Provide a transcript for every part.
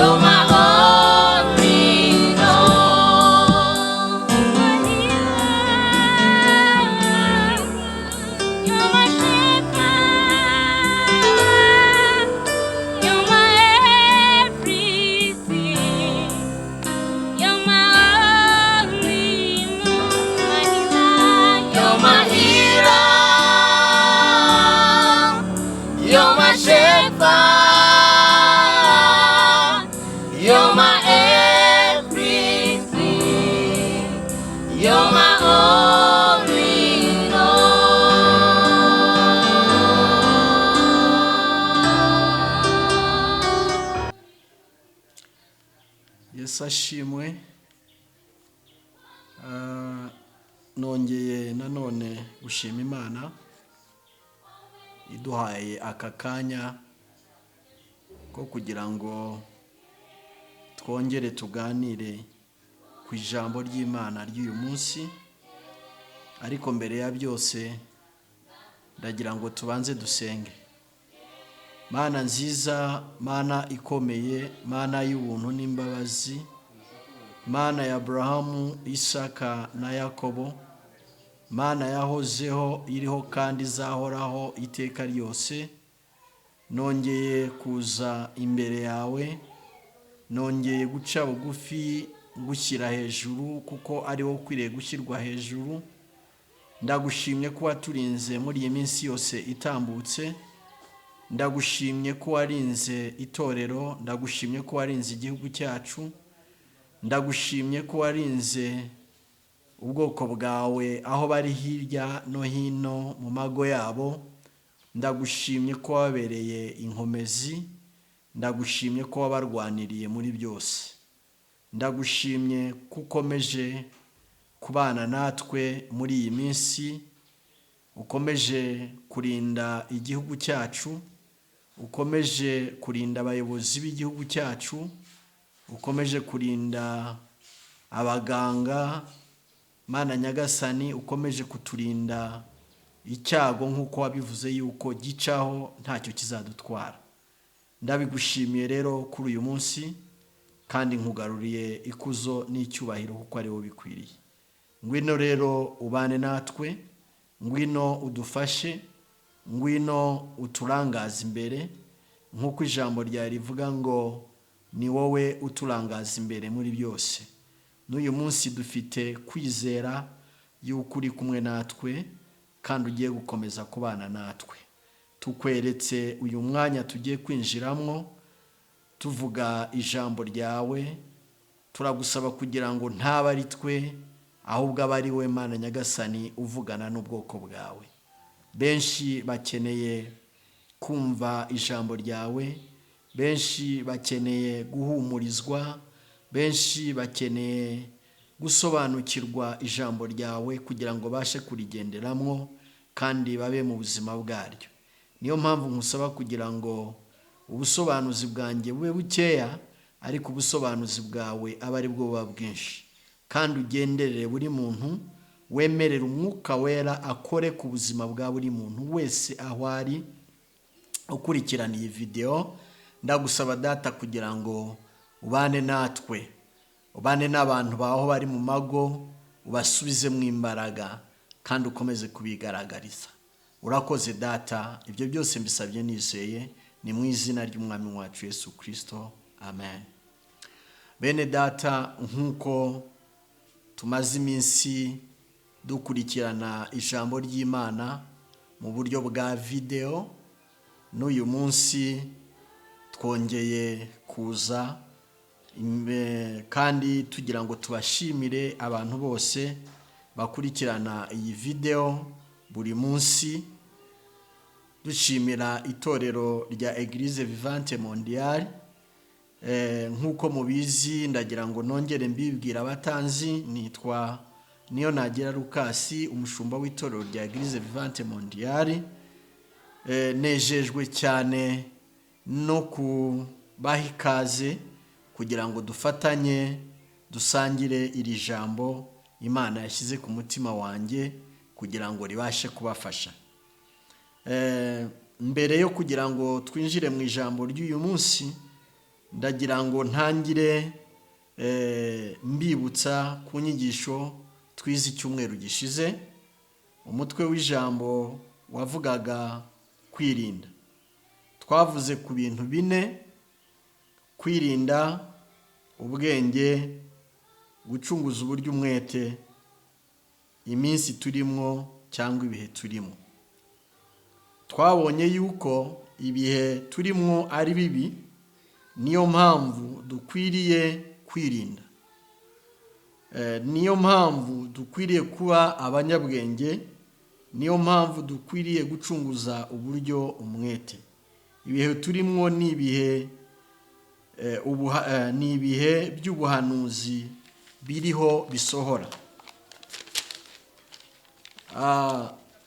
You're my all in all. My healer, you're my shepherd, you're my everything. You're my only my healer. You're my healer. You're my shepherd. You're my everything. You're my all in all. Yesu ashimwe. Nongeye nanone gushima Imana iduhaye aka kanya ko kugira ngo twongere tuganire ku ijambo ry'Imana ry'uyu munsi. Ariko mbere ya byose, ndagira ngo tubanze dusenge. Mana nziza, Mana ikomeye, Mana y'ubuntu n'imbabazi, Mana ya Aburahamu, Isaka na Yakobo, Mana yahozeho, iriho kandi izahoraho iteka ryose, nongeye kuza imbere yawe, nongeye guca bugufi ngushyira hejuru kuko ari wowe ukwiriye gushyirwa hejuru. Ndagushimye ko waturinze muri iyi minsi yose itambutse. Ndagushimye ko warinze itorero, ndagushimye ko warinze igihugu cyacu, ndagushimye ko warinze ubwoko bwawe aho bari hirya no hino mu mago yabo. Ndagushimye ko wabereye inkomezi, ndagushimye ko wabarwaniriye muri byose. Ndagushimye ko ukomeje kubana natwe muri iyi minsi, ukomeje kurinda igihugu cyacu, ukomeje kurinda abayobozi b'igihugu cyacu, ukomeje kurinda abaganga. Mana Nyagasani, ukomeje kuturinda icyago nk'uko wabivuze yuko gicaho ntacyo kizadutwara. Ndabigushimiye rero kuri uyu munsi, kandi nkugaruriye ikuzo n'icyubahiro kuko ari wowe bikwiriye. Ngwino rero ubane natwe, ngwino udufashe, ngwino uturangaze imbere, nk'uko ijambo ryawe rivuga ngo ni wowe uturangaza imbere muri byose. N'uyu munsi dufite kwizera yuko uri kumwe natwe kandi ugiye gukomeza kubana natwe. Tukweretse uyu mwanya tugiye kwinjiramo tuvuga ijambo ryawe. Turagusaba kugira ngo ntabe ari twe, ahubwo abe ari we Mana Nyagasani uvugana n'ubwoko bwawe. Benshi bakeneye kumva ijambo ryawe, benshi bakeneye guhumurizwa, benshi bakeneye gusobanukirwa ijambo ryawe kugira ngo babashe kurigenderamo kandi babe mu buzima bwaryo. Niyo mpamvu nkusaba kugira ngo ubusobanuzi bwanjye bube bukeya, ariko ubusobanuzi bwawe abe ari bwo buba bwinshi, kandi ugenderere buri muntu, wemerere Umwuka Wera akore ku buzima bwa buri muntu wese aho ari ukurikirana iyi videwo. Ndagusaba Data kugira ngo ubane natwe, ubane n'abantu baho bari mu mago, ubasubize mu imbaraga kandi ukomeze kubigaragariza. Urakoze Data, ibyo byose mbisabye nizeye, ni mu izina ry'Umwami wacu Yesu Kirisito, amen. Bene Data, nk'uko tumaze iminsi dukurikirana ijambo ry'Imana mu buryo bwa videwo, n'uyu munsi twongeye kuza kandi tugira ngo tubashimire abantu bose bakurikirana iyi videwo buri munsi. Dushimira itorero rya Eglise Vivante Mondiale. Nk'uko mubizi, ndagira ngo nongere mbibwira abatanzi, nitwa Niyo Nagira Lukasi, umushumba w'itorero rya Eglise Vivante Mondiale. Nejejwe cyane no kubaha ikaze kugira ngo dufatanye dusangire iri jambo Imana yashyize ku mutima wanjye kugira ngo ribashe kubafasha. Mbere yo kugira ngo twinjire mu ijambo ry'uyu munsi, Ndagira ngo ntangire mbibutsa ku nyigisho twize icyumweru gishize. Umutwe w'ijambo wavugaga kwirinda. Twavuze ku bintu bine: kwirinda, ubwenge, gucunguza uburyo umwete, iminsi turimo cyangwa ibihe turimo. Twabonye yuko ibihe turimo ari bibi, niyo mpamvu dukwiriye kwirinda. Niyo mpamvu dukwiriye kuba abanyabwenge, niyo mpamvu dukwiriye gucunguza uburyo umwete. Ibihe turimo ni ibihe ni ibihe by'ubuhanuzi biriho bisohora.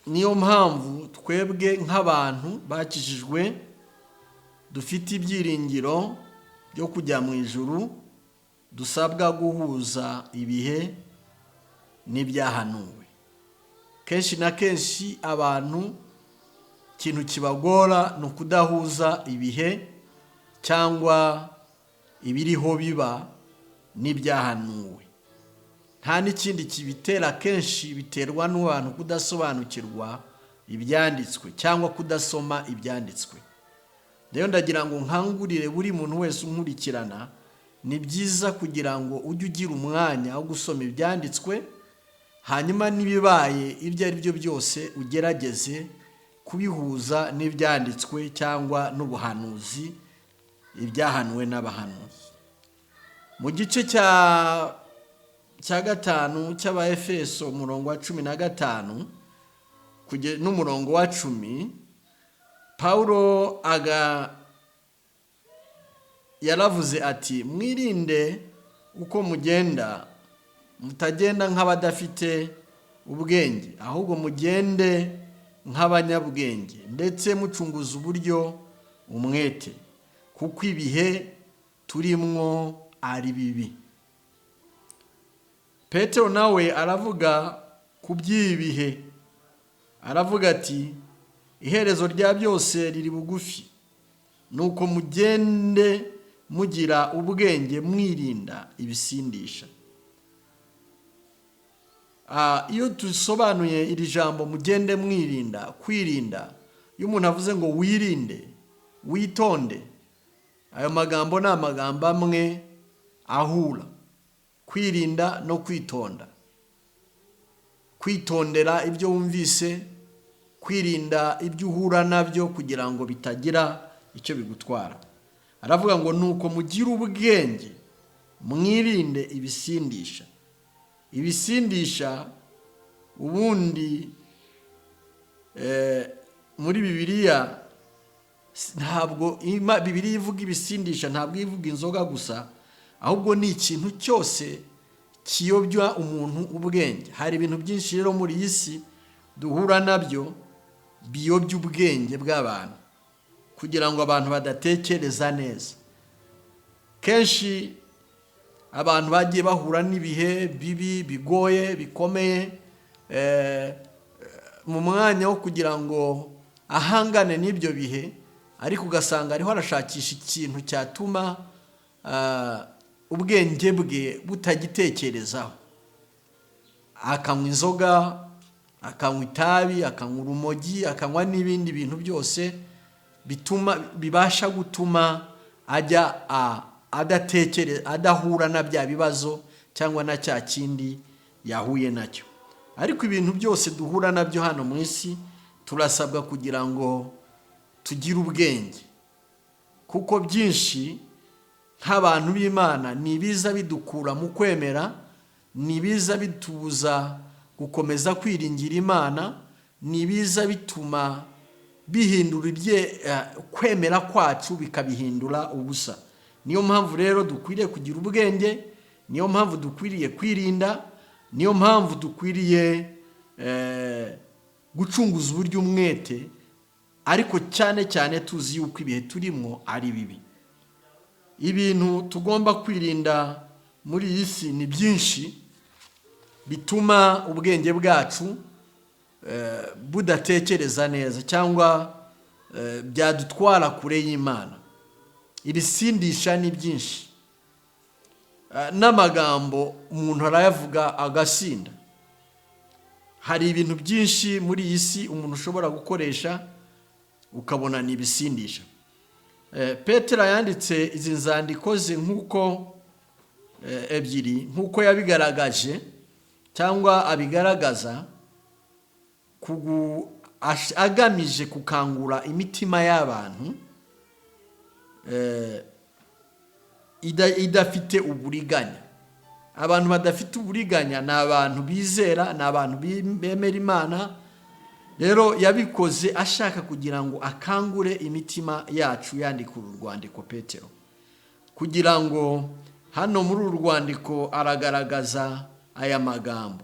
Niyo mpamvu twebwe nk'abantu bakijijwe dufite ibyiringiro byo kujya mu ijuru, dusabwa guhuza ibihe n'ibyahanuwe. Kenshi na kenshi abantu ikintu kibagora ni ukudahuza ibihe cyangwa ibiriho biba n'ibyahanuwe. Nta n'ikindi kibitera, kenshi biterwa n'abantu kudasobanukirwa ibyanditswe cyangwa kudasoma ibyanditswe. Rero ndagira ngo nkangurire buri muntu wese unkurikirana, ni byiza kugira ngo ujye ugira umwanya wo gusoma ibyanditswe, hanyuma n'ibibaye ibyo ari byo byose ugerageze kubihuza n'ibyanditswe cyangwa n'ubuhanuzi, ibyahanuwe n'abahanuzi. Mu gice cya 5 cy'Abaefeso, umurongo wa 15 n'umurongo wa 10, Pawulo aga yaravuze ati: "Mwirinde uko mugenda, mutagenda nk'abadafite ubwenge, ahubwo mugende nk'abanyabwenge, ndetse mucunguza uburyo umwete, kuko ibihe turimwo ari bibi." Petero nawe aravuga ku by'ibi bihe, aravuga ati: "Iherezo rya byose riri bugufi, nuko mugende mugira ubwenge, mwirinda ibisindisha." Iyo dusobanuye iri jambo "mugende mwirinda", kwirinda, iyo umuntu avuze ngo wirinde, witonde, ayo magambo ni amagambo amwe ahura: kwirinda no kwitonda, kwitondera ibyo wumvise, kwirinda ibyo uhura nabyo kugira ngo bitagira icyo bigutwara. Aravuga ngo: "Nuko mugire ubwenge, mwirinde ibisindisha." Ibisindisha ubundi muri Bibiliya ntabwo Bibiliya ivuga ibisindisha, ntabwo ivuga inzoga gusa, ahubwo ni ikintu cyose kiyobya umuntu ubwenge. Hari ibintu byinshi rero muri iyi si duhura nabyo biyobya ubwenge bw'abantu kugira ngo abantu badatekereza neza. Kenshi abantu bagiye bahura n'ibihe bibi, bigoye, bikomeye, mu mwanya wo kugira ngo ahangane n'ibyo bihe, ariko ugasanga ariho arashakisha ikintu cyatuma ubwenge bwe butagitekerezaho, akanywa inzoga, akanywa itabi, akanywa urumogi, akanywa n'ibindi bintu byose bituma bibasha gutuma ajya adatekere, adahura na bya bibazo cyangwa na cya kindi yahuye nacyo. Ariko ibintu byose duhura nabyo hano mu isi, turasabwa kugira ngo tugire ubwenge, kuko byinshi nk'abantu b'Imana ni ibiza bidukura mu kwemera, ni ibiza bitubuza gukomeza kwiringira Imana, ni ibiza bituma bihindura kwemera kwacu, bikabihindura ubusa. Niyo mpamvu rero dukwiriye kugira ubwenge, niyo mpamvu dukwiriye kwirinda, niyo mpamvu dukwiriye gucunguza uburyo umwete, ariko cyane cyane tuzi yuko ibihe turimo ari bibi. Ibintu tugomba kwirinda muri iyi si ni byinshi bituma ubwenge bwacu budatekereza neza cyangwa byadutwara kure y'Imana. Ibisindisha ni byinshi. N'amagambo umuntu arayavuga agasinda. Hari ibintu byinshi muri iyi si umuntu ushobora gukoresha ukabona ni ibisindisha. Petero yanditse izi nzandiko ze nk'uko ebyiri, nk'uko yabigaragaje cyangwa abigaragaza, agamije gukangura imitima y'abantu idafite uburiganya. Abantu badafite uburiganya ni abantu bizera, ni abantu bemera Imana. Rero yabikoze ashaka kugira ngo akangure imitima yacu. Yandika uru rwandiko Petero, kugira ngo hano muri uru rwandiko aragaragaza aya magambo,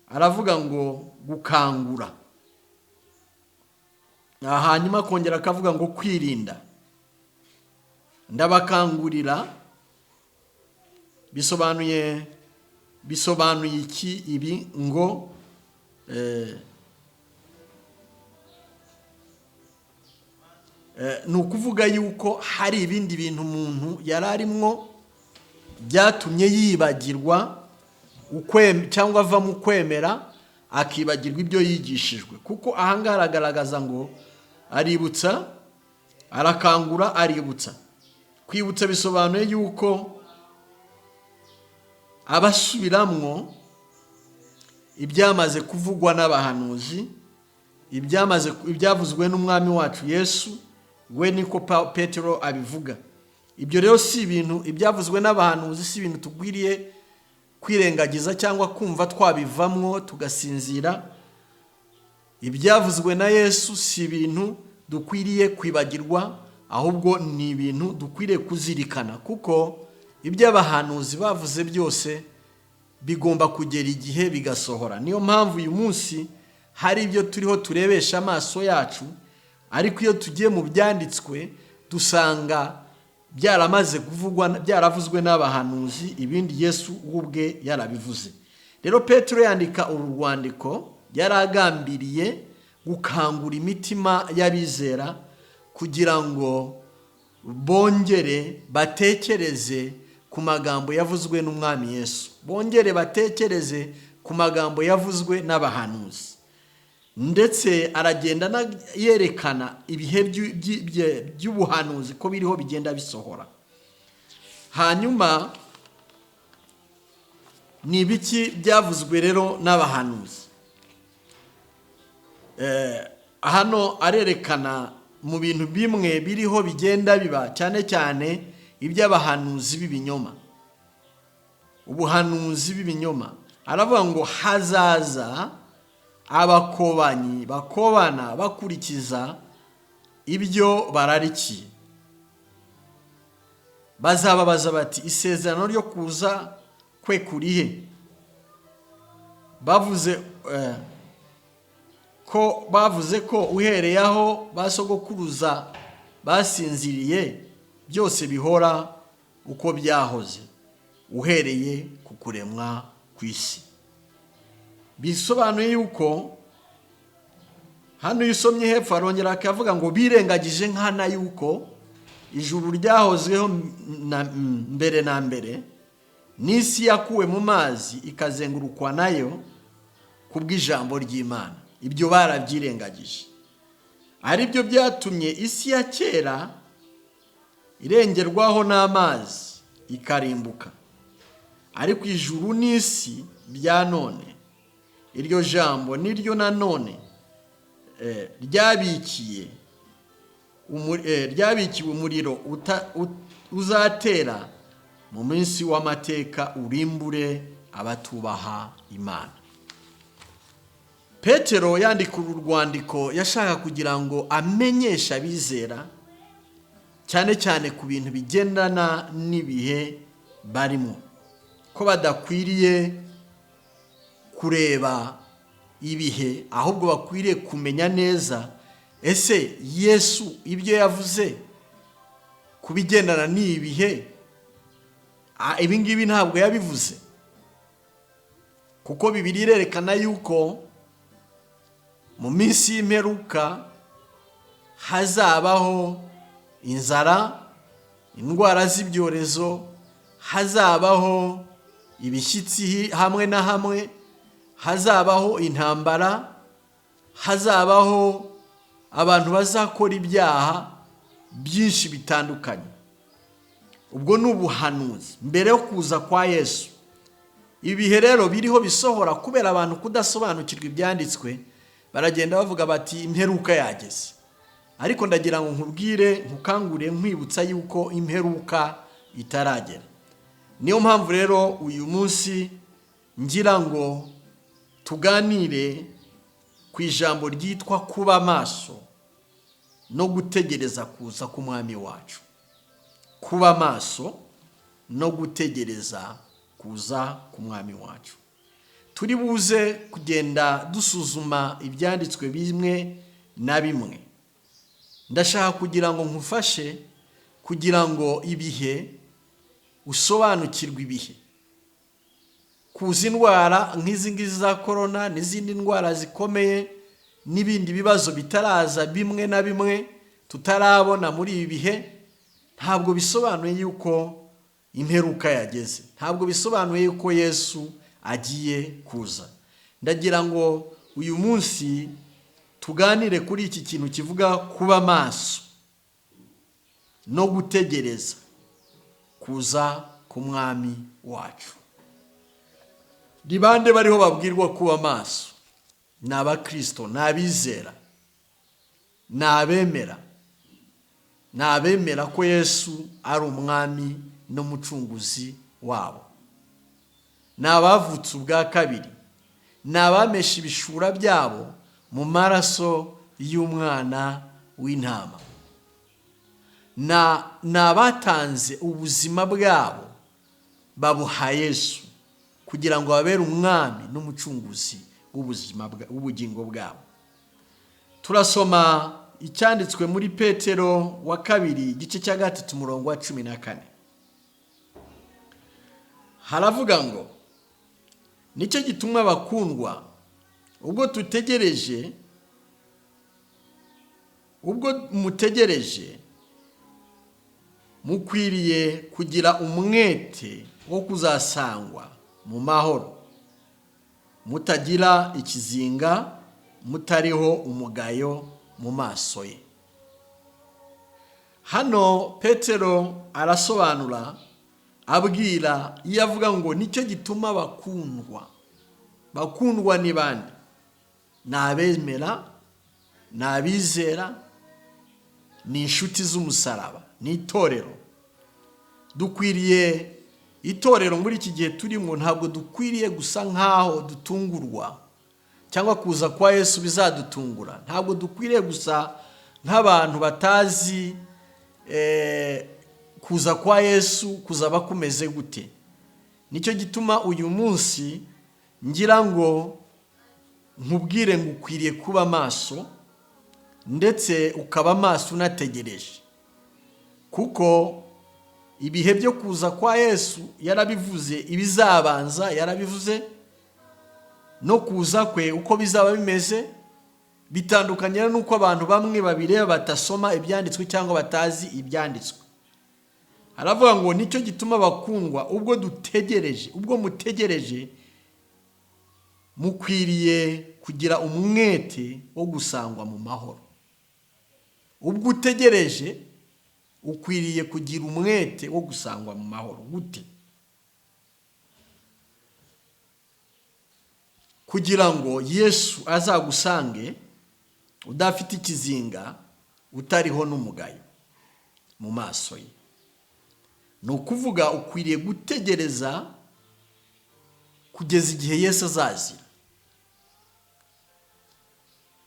aravuga ngo gukangura, hanyuma akongera akavuga ngo kwirinda. Ndabakangurira bisobanuye iki ibi? Ngo ni ukuvuga yuko hari ibindi bintu umuntu yari arimwo byatumye yibagirwa cyangwa ava mu kwemera, akibagirwa ibyo yigishijwe, kuko ahangaha aragaragaza ngo aributsa, arakangura, aributsa. Kwibutsa bisobanuye yuko abasubiramwo ibyamaze kuvugwa n'abahanuzi, ibyavuzwe n'Umwami wacu Yesu we, niko Petero abivuga. Ibyo rero si ibintu, ibyavuzwe n'abahanuzi si ibintu tugwiriye kwirengagiza cyangwa kumva twabivamwo tugasinzira. Ibyavuzwe na Yesu si ibintu dukwiriye kwibagirwa, ahubwo ni ibintu dukwiriye kuzirikana, kuko ibyo abahanuzi bavuze byose bigomba kugera igihe bigasohora. Niyo mpamvu uyu munsi hari ibyo turiho turebesha amaso yacu, ariko iyo tugiye mu byanditswe dusanga byaramaze kuvugwa, byaravuzwe n'abahanuzi, ibindi Yesu we ubwe yarabivuze. Rero Petero yandika uru rwandiko yari agambiriye gukangura imitima y'abizera kugira ngo bongere batekereze ku magambo yavuzwe n'Umwami Yesu, bongere batekereze ku magambo yavuzwe n'abahanuzi. Ndetse aragenda yerekana ibihe by'ubuhanuzi ko biriho bigenda bisohora. Hanyuma ni ibiki byavuzwe rero n'abahanuzi? Hano arerekana mu bintu bimwe biriho bigenda biba, cyane cyane iby'abahanuzi b'ibinyoma, ubuhanuzi b'ibinyoma. Aravuga ngo hazaza abakobanyi bakobana bakurikiza ibyo bararikiye, bazababaza bati: "Isezerano ryo kuza kwe kurihe?" Bavuze ko bavuze ko uhereye aho basogokuruza basinziriye byose bihora uko byahoze uhereye ku kuremwa kw'isi. Bisobanuye yuko hano iyo usomye hepfo arongera akavuga ngo birengagije nkana yuko ijuru ryahozweho mbere na mbere, n'isi yakuwe mu mazi ikazengurukwa nayo ku bw'ijambo ry'Imana. Ibyo barabyirengagije, ari byo byatumye isi ya kera irengerwaho n'amazi ikarimbuka. Ariko ijuru n'isi bya none, iryo jambo niryo nanone ryabikiwe umuriro uzatera mu minsi w'amateka urimbure abatubaha Imana. Petero yandika uru rwandiko yashaka kugira ngo amenyeshe abizera, cyane cyane ku bintu bigendana n'ibihe barimo, ko badakwiriye kureba ibihe, ahubwo bakwiriye kumenya neza: ese Yesu ibyo yavuze ku bigendana n'ibihe, ibi ngibi ntabwo yabivuze? Kuko Bibiliya irerekana yuko mu minsi y'imperuka hazabaho inzara. Indwara z'ibyorezo, hazabaho ibishyitsi hamwe na hamwe, hazabaho intambara, hazabaho abantu bazakora ibyaha byinshi bitandukanye. Ubwo ni ubuhanuzi mbere yo kuza kwa Yesu. Ibihe rero biriho bisohora kubera abantu kudasobanukirwa ibyanditswe, baragenda bavuga bati imperuka yageze. Ariko ndagira ngo nkubwire, nkukangure, nkwibutsa yuko imperuka itaragera. Niyo mpamvu rero uyu munsi ngira ngo tuganire ku ijambo ryitwa kuba maso no gutegereza kuza k'umwami wacu. Kuba maso no gutegereza kuza k'umwami wacu. Turi buze kugenda dusuzuma ibyanditswe bimwe na bimwe. Ndashaka kugira ngo nkufashe kugira ngo ibihe usobanukirwe ibihe. Kuza indwara nk'izi ngizi za korona n'izindi ndwara zikomeye n'ibindi bibazo bitaraza bimwe na bimwe tutarabona muri ibi bihe, ntabwo bisobanuye yuko imperuka yageze, ntabwo bisobanuye yuko Yesu agiye kuza. Ndagira ngo uyu munsi tuganire kuri iki kintu kivuga kuba maso no gutegereza kuza k'umwami wacu. Ni bande bariho babwirwa kuba maso? Ni abakristo, ni abizera, ni abemera, ni abemera ko Yesu ari umwami n'umucunguzi wabo, ni abavutse ubwa kabiri, ni abameshe ibishura byabo mu maraso y'umwana w'intama, ni abatanze ubuzima bwabo babuha Yesu kugira ngo babere umwami n'umucunguzi w'ubugingo bwabo. Turasoma icyanditswe muri Petero wa kabiri igice cya 3 umurongo wa 14. Haravuga ngo nicyo gituma bakundwa, ubwo tutegereje, ubwo mutegereje, mukwiriye kugira umwete wo kuzasangwa mu mahoro, mutagira ikizinga, mutariho umugayo mu maso ye. Hano Petero arasobanura abwira, iyo avuga ngo nicyo gituma bakundwa. Bakundwa ni bande? Ni abemera, ni abizera, ni inshuti z'umusaraba, ni itorero. Dukwiriye itorero muri iki gihe turimo, ntabwo dukwiriye gusa nk'aho dutungurwa cyangwa kuza kwa Yesu bizadutungura. Ntabwo dukwiriye gusa nk'abantu batazi kuza kwa Yesu kuzaba kumeze gute. Nicyo gituma uyu munsi ngira ngo nkubwire ngo ukwiriye kuba maso, ndetse ukaba maso unategereje, kuko ibihe byo kuza kwa Yesu yarabivuze, ibizabanza yarabivuze, no kuza kwe uko bizaba bimeze bitandukanye n'uko abantu bamwe babireba batasoma ibyanditswe cyangwa batazi ibyanditswe. Aravuga ngo nicyo gituma bakundwa, ubwo dutegereje, ubwo mutegereje, mukwiriye kugira umwete wo gusangwa mu mahoro. Ubwo utegereje ukwiriye kugira umwete wo gusangwa mu mahoro. Gute? Kugira ngo Yesu azagusange udafite ikizinga, utariho n'umugayo mu maso ye. Ni ukuvuga ukwiriye gutegereza kugeza igihe Yesu azazira.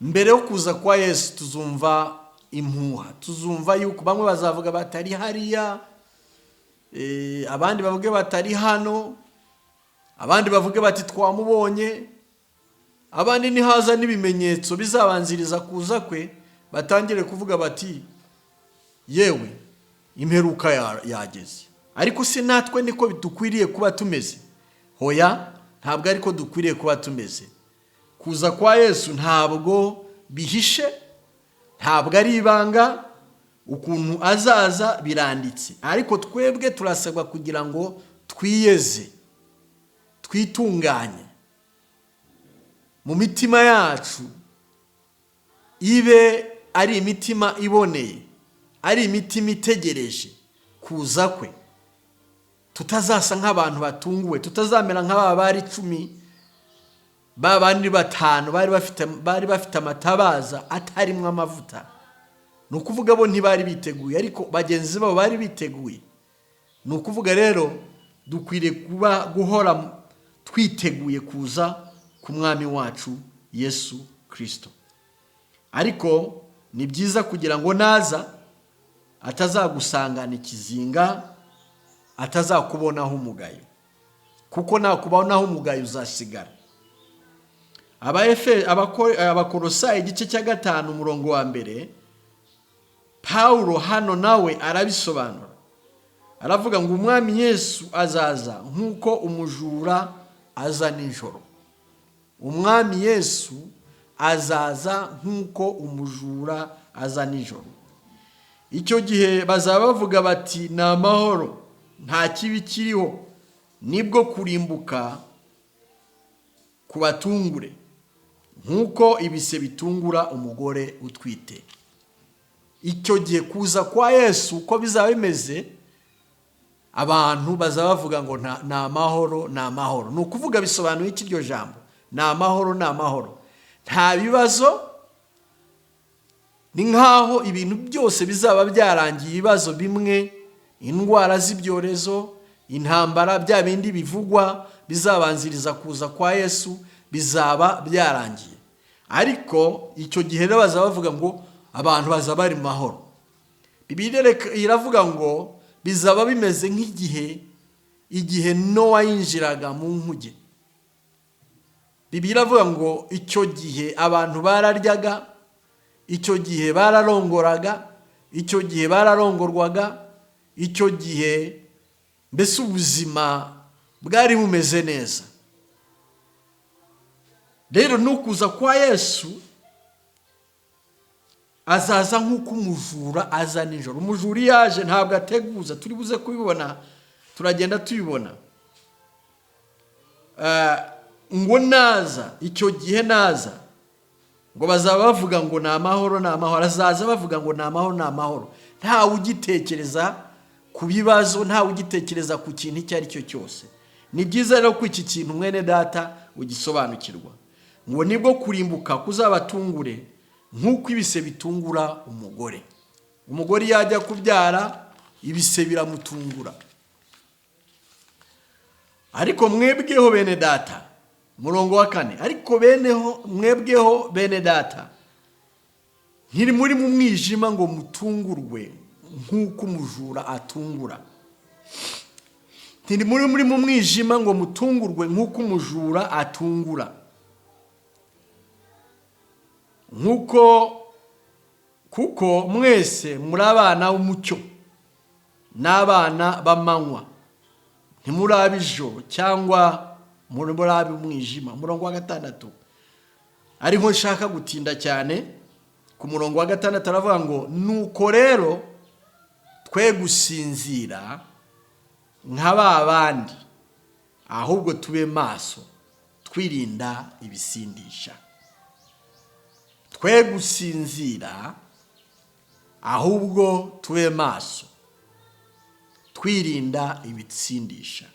Mbere yo kuza kwa Yesu tuzumva impuha, tuzumva yuko bamwe bazavuga batari hariya, abandi bavuge batari hano, abandi bavuge bati twamubonye, abandi nihaza n'ibimenyetso bizabanziriza kuza kwe batangire kuvuga bati yewe imperuka yageze. Ariko si natwe niko dukwiriye kuba tumeze. Hoya, ntabwo ariko dukwiriye kuba tumeze. Kuza kwa Yesu ntabwo bihishe, ntabwo ari ibanga. Ukuntu azaza biranditse, ariko twebwe turasabwa kugira ngo twiyeze, twitunganye mu mitima yacu, ibe ari imitima iboneye, ari imitima itegereje kuza kwe, tutazasa nk'abantu batunguwe, tutazamera nk'aba bari 10, ba bandi 5 bari bafite amatabaza atarimo amavuta. Ni ukuvuga bo ntibari biteguye, ariko bagenzi babo bari biteguye. Ni ukuvuga rero dukwiriye kuba guhora twiteguye kuza ku Mwami wacu Yesu Kirisito. Ariko ni byiza kugira ngo naza atazagusangana ikizinga, atazakubonaho umugayo, kuko nakubonaho umugayo uzasigara. Abakorosayi igice cya 5, umurongo wa 1, Pawulo hano nawe arabisobanura, aravuga ngo Umwami Yesu azaza nk'uko umujura aza nijoro. Umwami Yesu azaza nk'uko umujura aza nijoro. Icyo gihe bazaba bavuga bati: "Ni amahoro, nta kibi kiriho." Nibwo kurimbuka kubatungure nk'uko ibise bitungura umugore utwite. Icyo gihe kuza kwa Yesu uko bizaba bimeze, abantu bazaba bavuga ngo ni amahoro, ni amahoro. Ni ukuvuga bisobanuye iki iryo jambo "ni amahoro, ni amahoro"? Nta bibazo, ni nk'aho ibintu byose bizaba byarangiye. Ibibazo bimwe, indwara z'ibyorezo, intambara, bya bindi bivugwa bizabanziriza kuza kwa Yesu bizaba byarangiye. Ariko icyo gihe rero bazaba bavuga ngo abantu bazaba bari mu mahoro. Bibiliya iravuga ngo bizaba bimeze nk'igihe igihe Nowa yinjiraga mu nkuge. Bibiliya iravuga ngo icyo gihe abantu bararyaga, icyo gihe bararongoraga, icyo gihe bararongorwaga, icyo gihe mbese ubuzima bwari bumeze neza. Rero nukuza kwa Yesu, azaza nk'uko umujura aza nijoro. Umujura iyo aje ntabwo ateguza. Turi buze kubibona, turagenda tubibona. Ngo naza icyo gihe, naza ngo bazaba bavuga ngo ni amahoro, ni amahoro. Azaza bavuga ngo ni amahoro, ni amahoro, ntawe ugitekereza ku bibazo, ntawe ugitekereza ku kintu icyo ari cyo cyose. Ni byiza rero ko iki kintu, mwene data, ugisobanukirwa, ngo nibwo kurimbuka kuzabatungure nk'uko ibise bitungura umugore. Umugore iyo ajya kubyara, ibise biramutungura. Ariko mwebweho, bene data, murongo wa 4, ariko beneho mwebweho, bene data, ntiri muri mu mwijima ngo mutungurwe nk'uko umujura atungura. Ntiri muri mu mwijima ngo mutungurwe nk'uko umujura atungura. Nk'uko kuko mwese muri abana b'umucyo n'abana b'amanywa, ntimuri ab'ijoro cyangwa muri ab'umwijima. Umurongo wa 6 ariho nshaka gutinda cyane. Ku murongo wa 6 aravuga ngo: "Nuko rero twe gusinzira nka ba bandi, ahubwo tube maso, twirinda ibisindisha." Twe gusinzira, ahubwo tube maso, twirinda ibisindisha.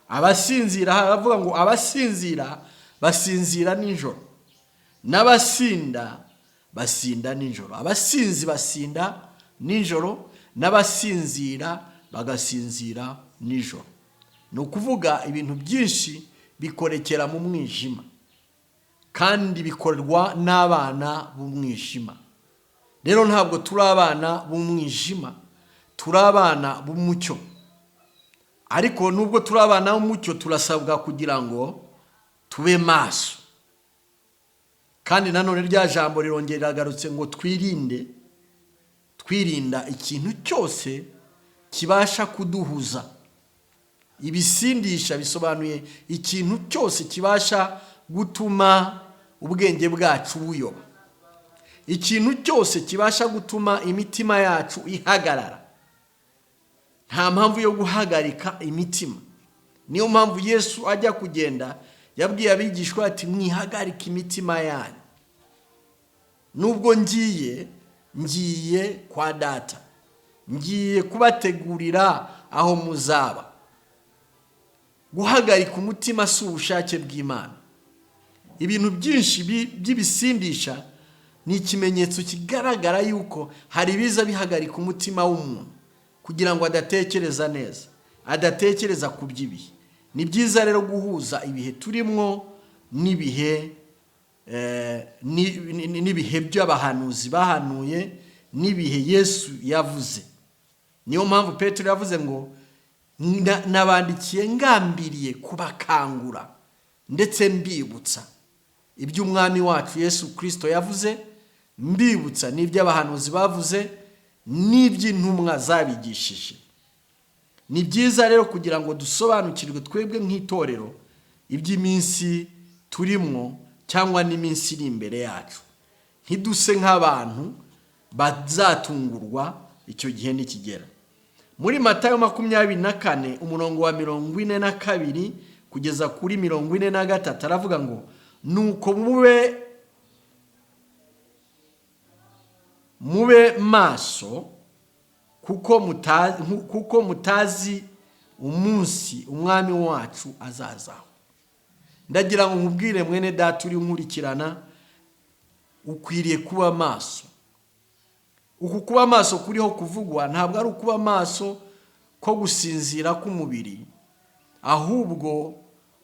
Abasinzira, haravuga ngo abasinzira basinzira nijoro, n'abasinda basinda nijoro. Abasinzi basinda nijoro, n'abasinzira bagasinzira nijoro. Ni ukuvuga ibintu byinshi bikorekera mu mwijima kandi bikorwa n'abana b'umwijima. Rero ntabwo turi abana b'umwijima, turi abana b'umucyo. Ariko nubwo turi abana b'umucyo, turasabwa kugira ngo tube maso. Kandi nanone rya jambo rirongera riragarutse ngo twirinde, twirinda ikintu cyose kibasha kuduhuza. Ibisindisha bisobanuye ikintu cyose kibasha gutuma ubwenge bwacu buyoba, ikintu cyose kibasha gutuma Ikintu cyose kibasha gutuma imitima yacu ihagarara, nta mpamvu yo guhagarika imitima. Niyo mpamvu Yesu ajya kugenda yabwiye abigishwa ati: "Mwihagarike imitima yanyu, nubwo ngiye kwa Data, ngiye kubategurira aho muzaba." Guhagarika umutima si ubushake bw'Imana. Ibintu byinshi by'ibisindisha ni ikimenyetso kigaragara yuko hari ibiza bihagarika umutima w'umuntu kugira ngo adatekereza neza, adatekereza ku by'ibihe. Ni byiza rero guhuza ibihe turimwo n'ibihe by'abahanuzi bahanuye, n'ibihe Yesu yavuze. Niyo mpamvu Petero yavuze ngo: "Nabandikiye ngambiriye kubakangura ndetse mbibutsa iby'Umwami wacu Yesu Kirisito yavuze, mbibutsa n'iby'abahanuzi bavuze n'iby'intumwa zabigishije." Ni byiza rero kugira ngo dusobanukirwe twebwe nk'itorero iby'iminsi turimwo cyangwa n'iminsi iri imbere yacu, ntiduse nk'abantu bazatungurwa icyo gihe nikigera. Muri Matayo 24, umurongo wa 42 kugeza kuri 43, aravuga ngo: "Nuko mube maso, kuko mutazi umunsi Umwami wacu azazaho." Ndagira ngo nkubwire, mwene Data uri nkurikirana, ukwiriye kuba maso. Uku kuba maso kuriho kuvugwa ntabwo ari ukuba maso ko gusinzira k'umubiri, ahubwo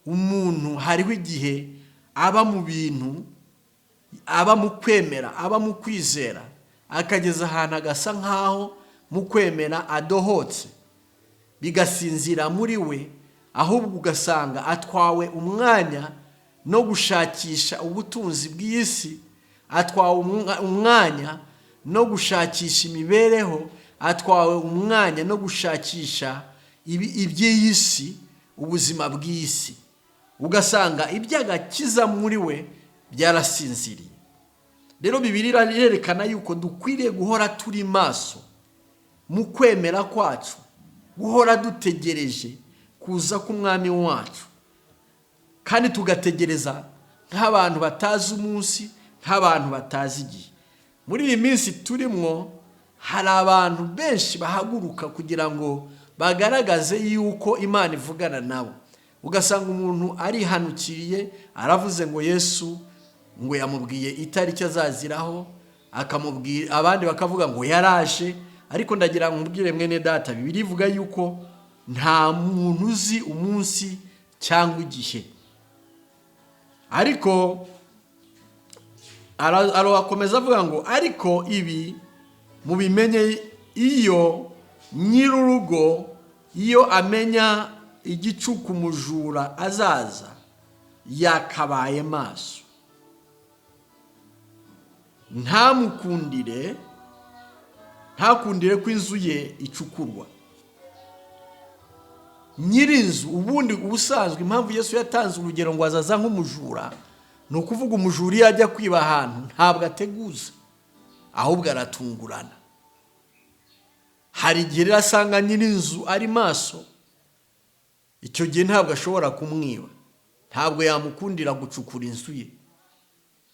umuntu hariho igihe aba mu bintu, aba mu kwemera, aba mu kwizera, akageza ahantu agasa nk'aho mu kwemera adohotse, bigasinzira muri we, ahubwo ugasanga atwawe umwanya no gushakisha ubutunzi bw'isi, atwawe umwanya no gushakisha imibereho, atwawe umwanya no gushakisha iby'iyi si, ubuzima bw'iyi si, ugasanga iby'agakiza muri we byarasinziriye. Rero Bibiliya irerekana yuko dukwiriye guhora turi maso mu kwemera kwacu, guhora dutegereje kuza k'Umwami wacu, kandi tugategereza nk'abantu batazi umunsi, nk'abantu batazi igihe. Muri iyi minsi turimwo hari abantu benshi bahaguruka kugira ngo bagaragaze yuko Imana ivugana nabo. Ugasanga umuntu arihanukiriye, aravuze ngo Yesu ngo yamubwiye itariki azaziraho, akamubwira, abandi bakavuga ngo yaraje. Ariko ndagira ngo nkubwire, mwene Data, Bibiliya ivuga yuko nta muntu uzi umunsi cyangwa igihe. Ariko arakomeza avuga ngo: "Ariko ibi mubimenye, iyo nyir'urugo iyo amenya igicuku umujura azaza, yakabaye maso, ntamukundire, ntakundire ko inzu ye icukurwa." Nyir'inzu ubundi ubusanzwe, impamvu Yesu yatanze urugero ngo azaza nk'umujura, ni ukuvuga umujura iyo ajya kwiba ahantu ntabwo ateguza, ahubwo aratungurana. Hari igihe rero asanga nyir'inzu ari maso, icyo gihe ntabwo ashobora kumwiba, ntabwo yamukundira gucukura inzu ye.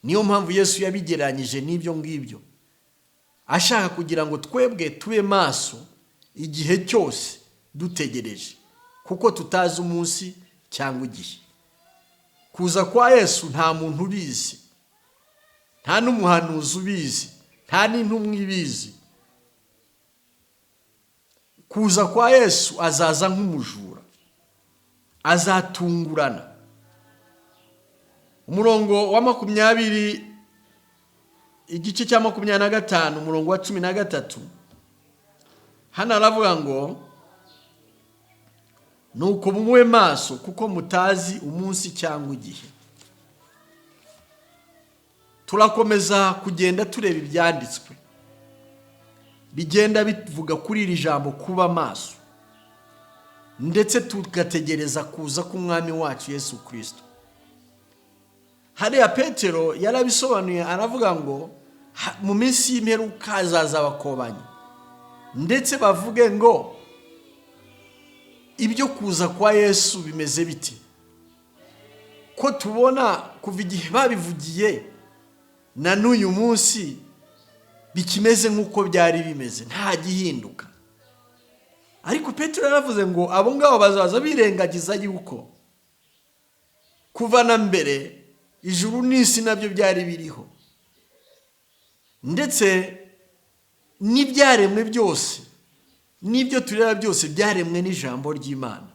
Niyo mpamvu Yesu yabigereranyije n'ibyo ngibyo, ashaka kugira ngo twebwe tube maso igihe cyose dutegereje, kuko tutazi umunsi cyangwa igihe. Kuza kwa Yesu nta muntu ubizi, nta n'umuhanuzi ubizi, nta n'intumwa ibizi. Kuza kwa Yesu, azaza nk'umujura, azatungurana. Umurongo wa 20, igice cya 25, umurongo wa 13, hano aravuga ngo: "Nuko mube maso, kuko mutazi umunsi cyangwa igihe." Turakomeza kugenda tureba ibyanditswe bigenda bivuga kuri iri jambo kuba maso, ndetse tugategereza kuza k'Umwami wacu Yesu Kirisito. Hariya Petero yarabisobanuye, aravuga ngo Mu minsi y'imperuka hazaza abakobanyi, ndetse bavuge ngo ibyo kuza kwa Yesu bimeze biti, ko tubona kuva igihe babivugiye na n'uyu munsi bikimeze nk'uko byari bimeze, nta gihinduka. Ariko Petero yaravuze ngo abo ngabo bazaza birengagiza yuko kuva na mbere ijuru n'isi nabyo byari biriho, ndetse n'ibyaremwe byose n'ibyo tureba byose byaremwe n'ijambo ry'Imana.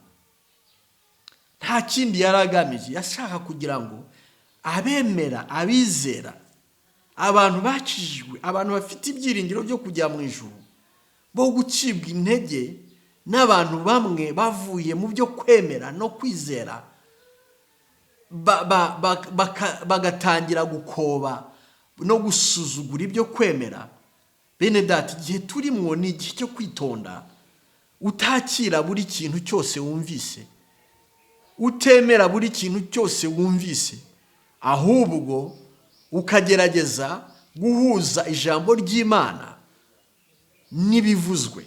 Nta kindi yari agamije, yashaka kugira ngo abemera, abizera, abantu bakijijwe, abantu bafite ibyiringiro byo kujya mu ijuru, bo gucibwa intege n'abantu bamwe bavuye mu byo kwemera no kwizera, bagatangira gukoba no gusuzugura ibyo kwemera. Bene data, igihe turimo ni igihe cyo kwitonda, utakira buri kintu cyose wumvise, utemera buri kintu cyose wumvise, ahubwo ukagerageza guhuza ijambo ry'Imana n'ibivuzwe.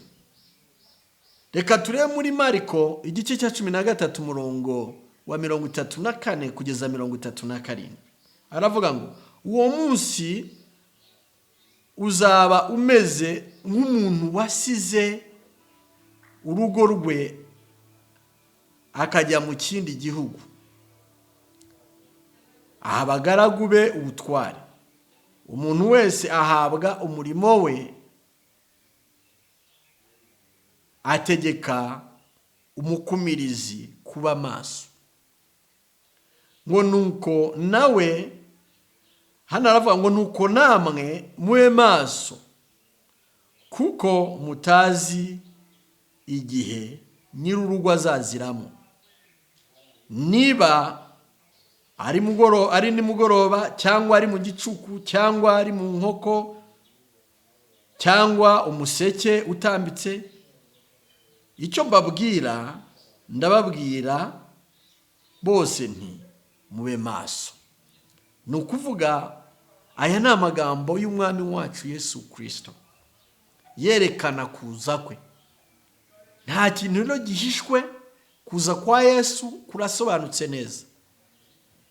Reka turebe muri Mariko igice cya 13, umurongo wa 34 kugeza 37. Aravuga ngo uwo munsi uzaba umeze nk'umuntu wasize urugo rwe akajya mu kindi gihugu, aha abagaragu be ubutware, umuntu wese ahabwa umurimo we, ategeka umukumirizi kuba maso. Ngo nuko nawe, hano aravuga ngo nuko namwe mube maso, kuko mutazi igihe nyir'urugo azaziramo, niba ari nimugoroba, cyangwa ari mu gicuku, cyangwa ari mu nkoko, cyangwa umuseke utambitse. Icyo mbabwira, ndababwira bose nti mube maso. Ni ukuvuga aya ni amagambo y'umwami wacu Yesu Kirisito yerekana kuza kwe. Nta kintu rero gihishwe, kuza kwa Yesu kurasobanutse neza.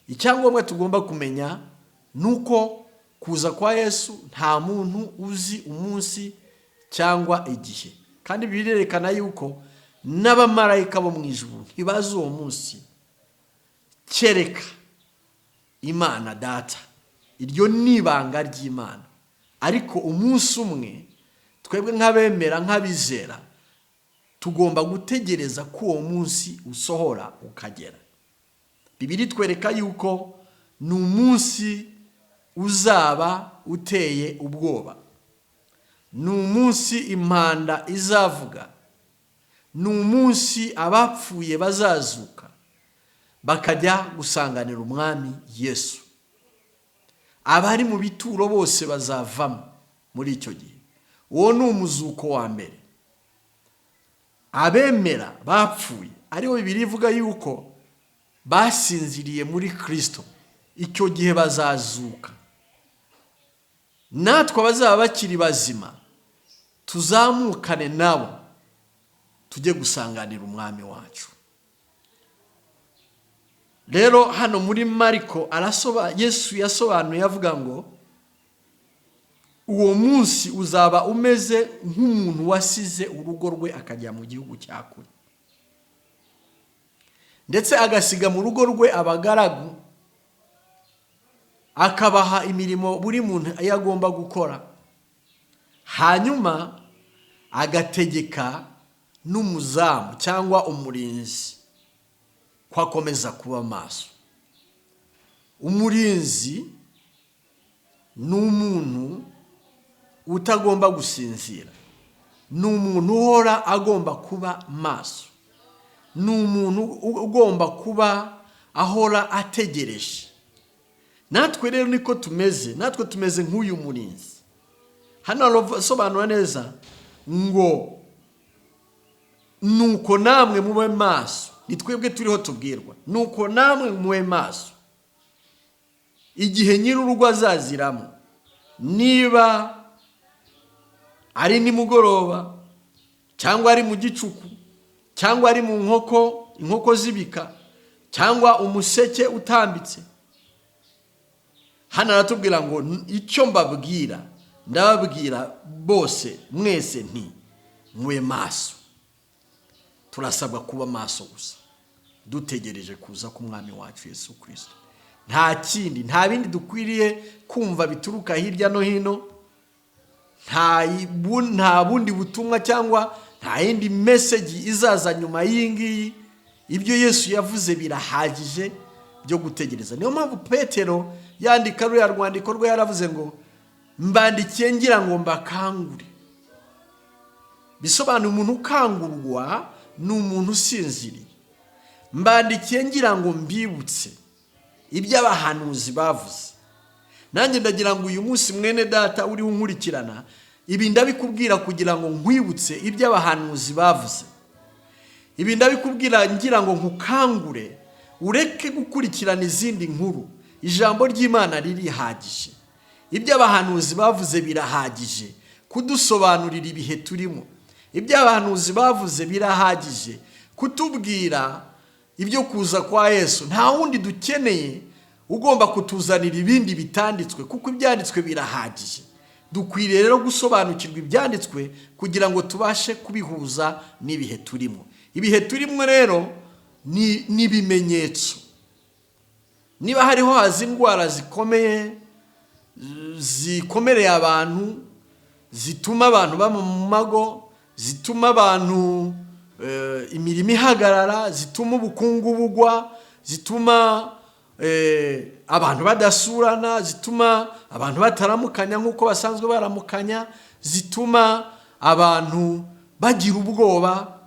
Icyangombwa tugomba kumenya ni uko kuza kwa Yesu nta muntu uzi umunsi cyangwa igihe, kandi birerekana yuko n'abamarayika bo mu ijuru ntibazi uwo munsi, kereka Imana Data. Iryo ni ibanga ry'Imana. Ariko umunsi umwe twebwe nk'abemera, nk'abizera, tugomba gutegereza ko uwo munsi usohora ukagera. Bibiliya itwereka yuko ni umunsi uzaba uteye ubwoba, ni umunsi impanda izavuga, ni umunsi abapfuye bazazuka bakajya gusanganira umwami Yesu. Abari mu bituro bose bazavamo muri icyo gihe. Uwo ni umuzuko wa mbere. Abemera bapfuye, aribo Bibiliya ivuga yuko basinziriye muri Kirisito, icyo gihe bazazuka. Natwe abazaba bakiri bazima tuzamukane nabo, tujye gusanganira umwami wacu. Rero hano muri Mariko Yesu yasobanuye avuga ngo uwo munsi uzaba umeze nk'umuntu wasize urugo rwe akajya mu gihugu cya kure, ndetse agasiga mu rugo rwe abagaragu, akabaha imirimo buri muntu iyo agomba gukora, hanyuma agategeka n'umuzamu cyangwa umurinzi ko akomeza kuba maso. Umurinzi ni umuntu utagomba gusinzira, ni umuntu uhora agomba kuba maso, ni umuntu ugomba kuba ahora ategereje. Natwe rero niko tumeze, natwe tumeze nk'uyu murinzi. Hano harasobanura neza ngo nuko namwe mube maso, ni twebwe turiho tubwirwa, nuko namwe mube maso igihe nyir'urugo azaziramo, Niba ari nimugoroba, cyangwa ari mu gicuku, cyangwa ari mu nkoko, inkoko zibika, cyangwa umuseke utambitse. Hano aratubwira ngo icyo mbabwira, ndababwira bose mwese nti mube maso. Turasabwa kuba maso gusa, dutegereje kuza k'Umwami wacu Yesu Kirisito. Nta kindi, nta bindi dukwiriye kumva bituruka hirya no hino, nta bundi butumwa cyangwa nta yindi message izaza nyuma y'iyi ngiyi. Ibyo Yesu yavuze birahagije byo gutegereza. Niyo mpamvu Petero yandika ruriya rwandiko rwe yaravuze ngo mbandikiye ngira ngo mbakangure. Bisobanuye umuntu ukangurwa ni umuntu usinziriye. Mbandikiye ngira ngo mbibutse ibyo abahanuzi bavuze. Nanjye ndagira ngo uyu munsi, mwene data uriho unkurikirana, ibi ndabikubwira kugira ngo nkwibutse ibyo abahanuzi bavuze. Ibi ndabikubwira ngira ngo nkukangure, ureke gukurikirana izindi nkuru. Ijambo ry'Imana ririhagije, ibyo abahanuzi bavuze birahagije kudusobanurira ibihe turimo. Ibyo abahanuzi bavuze birahagije kutubwira ibyo kuza kwa Yesu. Nta wundi dukeneye ugomba kutuzanira ibindi bitanditswe, kuko ibyanditswe birahagije. Dukwiriye rero gusobanukirwa ibyanditswe kugira ngo tubashe kubihuza n'ibihe turimo. Ibihe turimo rero ni ibimenyetso. Niba hariho haza indwara zikomeye, zikomereye abantu, zituma abantu baba mu mago, zituma abantu imirimo ihagarara, zituma ubukungu bugwa, zituma abantu badasurana, zituma abantu bataramukanya nk'uko basanzwe baramukanya, zituma abantu bagira ubwoba,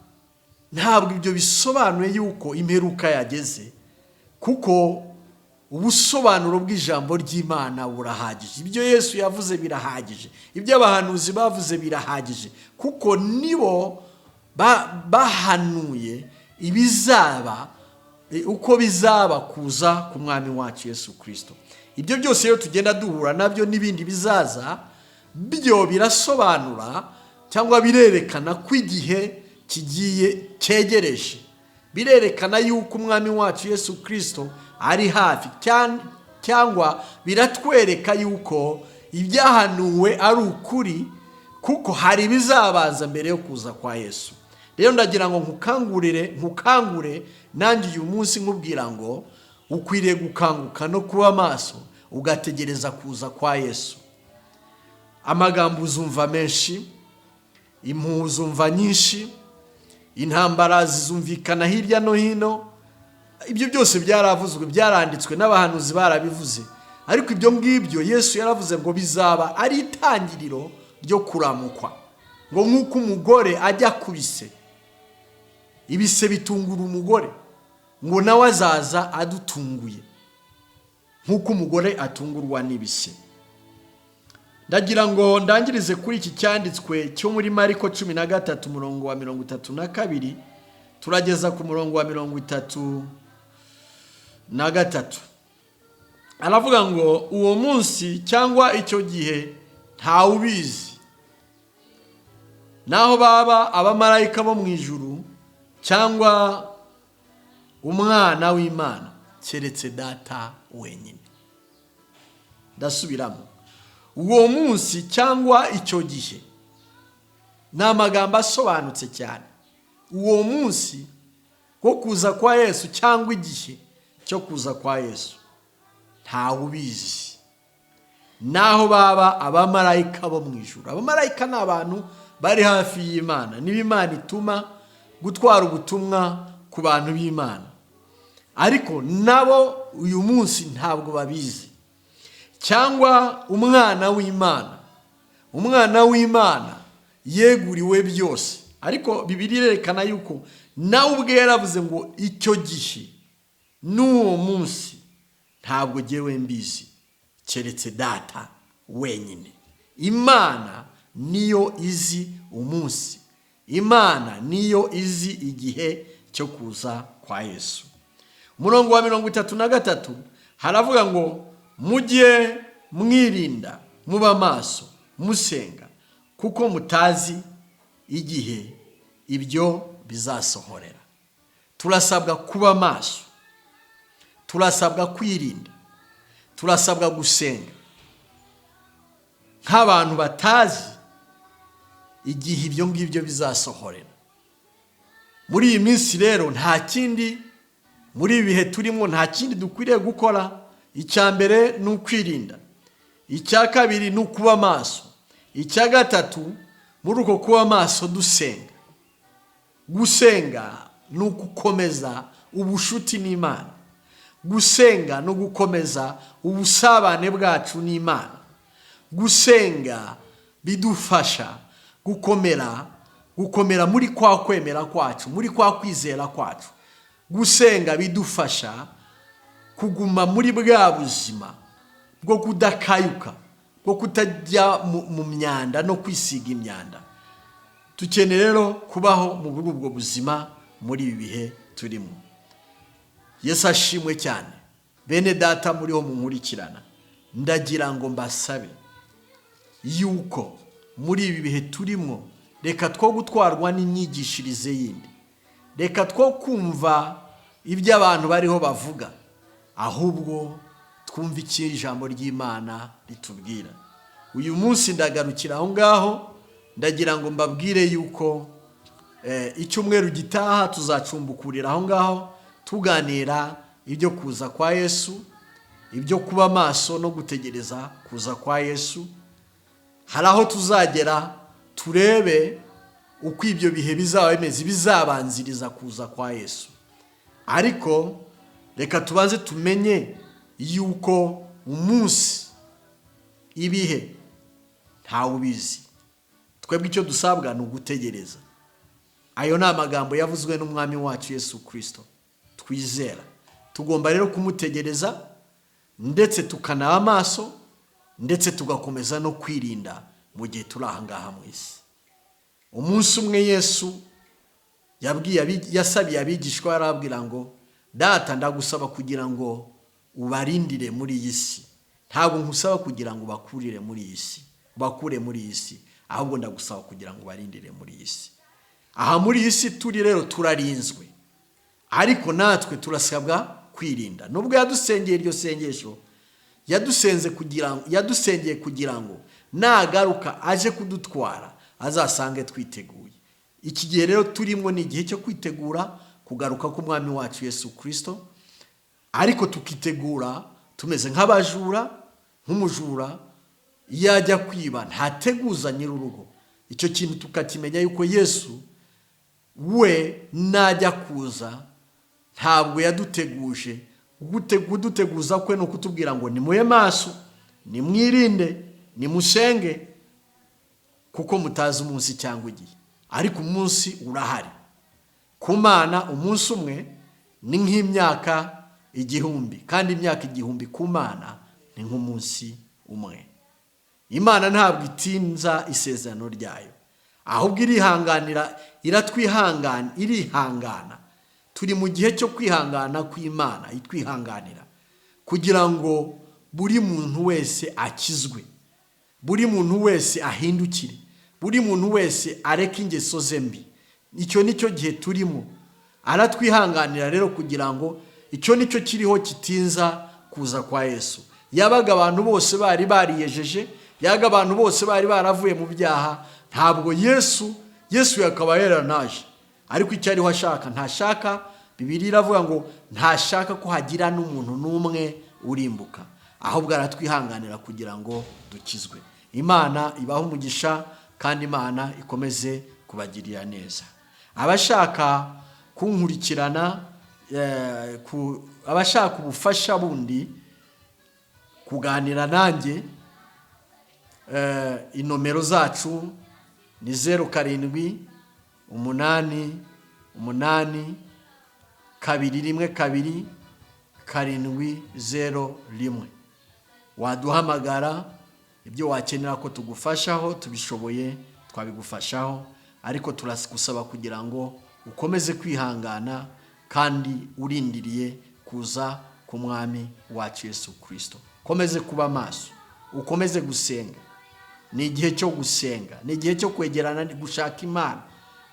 ntabwo ibyo bisobanuye yuko imperuka yageze, kuko ubusobanuro bw'ijambo ry'Imana burahagije. Ibyo Yesu yavuze birahagije, ibyo abahanuzi bavuze birahagije, kuko nibo bahanuye ibizaba, uko bizaba kuza ku Mwami wacu Yesu Kirisito. Ibyo byose rero tugenda duhura nabyo n'ibindi bizaza, byo birasobanura cyangwa birerekana ko igihe kigiye cyegereje, birerekana yuko Umwami wacu Yesu Kirisito ari hafi, cyangwa biratwereka yuko ibyahanuwe ari ukuri, kuko hari ibizabanza mbere yo kuza kwa Yesu. Rero ndagira ngo nkukangurire, nkukangure nanjye uyu munsi, nkubwira ngo ukwiriye gukanguka no kuba maso, ugategereza kuza kwa Yesu. Amagambo uzumva menshi, impuha uzumva nyinshi, intambara zizumvikana hirya no hino. Ibyo byose byaravuzwe, byaranditswe n'abahanuzi barabivuze. Ariko ibyo ngibyo Yesu yaravuze ngo bizaba ari itangiriro ryo kuramukwa, ngo nk'uko umugore ajya ku bise, ibise bitungura umugore, ngo nawe azaza adutunguye nk'uko umugore atungurwa n'ibise. Ndagira ngo ndangirize kuri iki cyanditswe cyo muri Mariko 13, umurongo wa 32, turageza ku murongo wa 33. Aravuga ngo uwo munsi cyangwa icyo gihe ntawubizi, naho baba abamarayika bo mu ijuru cyangwa Umwana w'Imana, keretse Data wenyine. Ndasubiramo: uwo munsi cyangwa icyo gihe, ni amagambo asobanutse cyane. Uwo munsi wo kuza kwa Yesu cyangwa igihe cyo kuza kwa Yesu ntawe ubizi, naho baba abamarayika bo mu ijuru. Abamarayika ni abantu bari hafi y'Imana, niba Imana ituma gutwara ubutumwa ku bantu b'Imana, ariko nabo uyu munsi ntabwo babizi. Cyangwa Umwana w'Imana. Umwana w'Imana yeguriwe byose, ariko Bibiliya irerekana yuko nawe ubwe yaravuze ngo icyo gihe n'uwo munsi ntabwo ngewe mbizi, keretse Data wenyine. Imana niyo izi umunsi, Imana niyo izi igihe cyo kuza kwa Yesu. Umurongo wa 33 haravuga ngo mujye mwirinda. Muba maso musenga, kuko mutazi igihe ibyo bizasohorera. Turasabwa kuba maso, turasabwa kwirinda, turasabwa gusenga nk'abantu batazi igihe ibyo ngibyo bizasohorera. Muri iyi minsi rero, nta kindi, muri ibi bihe turimo, nta kindi dukwiriye gukora. Icya mbere ni ukwirinda, icya kabiri ni ukuba maso, icya gatatu, muri uko kuba maso dusenga. Gusenga ni ugukomeza ubushuti n'Imana, gusenga ni ugukomeza ubusabane bwacu n'Imana. Gusenga bidufasha gukomera muri kwa kwemera kwacu, muri kwa kwizera kwacu. Gusenga bidufasha kuguma muri bwa buzima bwo kudakayuka, bwo kutajya mu myanda no kwisiga imyanda. Dukeneye rero kubaho muri ubwo buzima muri ibi bihe turimo. Yesu ashimwe cyane. Bene Data muriho munkurikirana, ndagira ngo mbasabe yuko muri ibi bihe turimo, reka two gutwarwa n'imyigishirize yindi, reka two kumva ibyo abantu bariho bavuga, ahubwo twumve icyo ijambo ry'Imana ritubwira. Uyu munsi ndagarukira aho ngaho. Ndagira ngo mbabwire yuko icyumweru gitaha tuzacumbukurira aho ngaho, tuganira ibyo kuza kwa Yesu, ibyo kuba maso no gutegereza kuza kwa Yesu. Hari aho tuzagera turebe uko ibyo bihe bizaba bimeze bizabanziriza kuza kwa Yesu. Ariko reka tubanze tumenye yuko umunsi, ibihe, ntawe ubizi. Twebwe icyo dusabwa ni ugutegereza. Ayo ni amagambo yavuzwe n'Umwami wacu Yesu Kirisito twizera. Tugomba rero kumutegereza, ndetse tukanaba amaso, ndetse tugakomeza no kwirinda mu gihe turi aha ngaha mu isi. Umunsi umwe Yesu yabwiye, yasabiye abigishwa, arababwira ngo: "Data, ndagusaba kugira ngo ubarindire muri iyi si. Ntabwo nkusaba kugira ngo ubakurire muri iyi si, ubakure muri iyi si, ahubwo ndagusaba kugira ngo ubarindire muri iyi si." Aha muri iyi si turi rero turarinzwe, ariko natwe turasabwa kwirinda. Nubwo yadusengeye iryo sengesho, yadusenze kugira yadusengeye kugira ngo nagaruka aje kudutwara azasange twiteguye. Iki gihe rero turimo ni igihe cyo kwitegura kugaruka k'Umwami wacu Yesu Kirisito, ariko tukitegura tumeze nk'abajura. Nk'umujura iyo ajya kwiba ntateguza nyir'urugo. Icyo kintu tukakimenya yuko Yesu we najya kuza ntabwo yaduteguje. Kuduteguza kwe ni ukutubwira ngo nimube maso, nimwirinde, nimusenge, kuko mutazi umunsi cyangwa igihe. Ariko umunsi urahari. Ku Mana umunsi umwe ni nk'imyaka 1000, kandi imyaka 1000 ku Mana ni nk'umunsi umwe. Imana ntabwo itinza isezerano ryayo, ahubwo irihanganira, iratwihangana, irihangana. Turi mu gihe cyo kwihangana kw'Imana, itwihanganira kugira ngo buri muntu wese akizwe, buri muntu wese ahindukire, buri muntu wese areke ingeso ze mbi. Icyo ni cyo gihe turimo. Aratwihanganira rero kugira ngo, icyo ni cyo kiriho kitinza kuza kwa Yesu. Yabaga abantu bose bari bariyejeje, yabaga abantu bose bari baravuye mu byaha, ntabwo Yesu yakaba yaranaje. Ariko icyo ariho ashaka, ntashaka, Bibiliya iravuga ngo ntashaka ko hagira n'umuntu n'umwe urimbuka, ahubwo aratwihanganira kugira ngo dukizwe. Imana ibahe umugisha, kandi Imana ikomeze kubagirira neza. Abashaka kunkurikirana, abashaka ubufasha bundi, kuganira nanjye, inomero zacu ni 0788212701. Waduhamagara, ibyo wakenera ko tugufashaho tubishoboye twabigufashaho. Ariko turagusaba kugira ngo ukomeze kwihangana kandi urindiriye kuza k'Umwami wacu Yesu Kirisito. Komeze kuba maso. Ukomeze gusenga. Ni igihe cyo gusenga, ni igihe cyo kwegerana, gushaka Imana,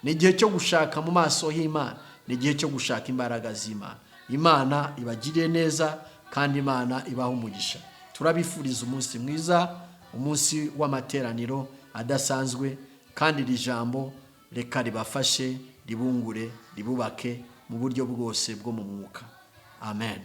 ni igihe cyo gushaka mu maso h'Imana, ni igihe cyo gushaka imbaraga z'Imana. Imana ibagiriye neza kandi Imana ibaha umugisha. Turabifuriza umunsi mwiza, umunsi w'amateraniro adasanzwe, kandi iri jambo reka ribafashe, ribungure, ribubake mu buryo bwose bwo mu mwuka. Amen.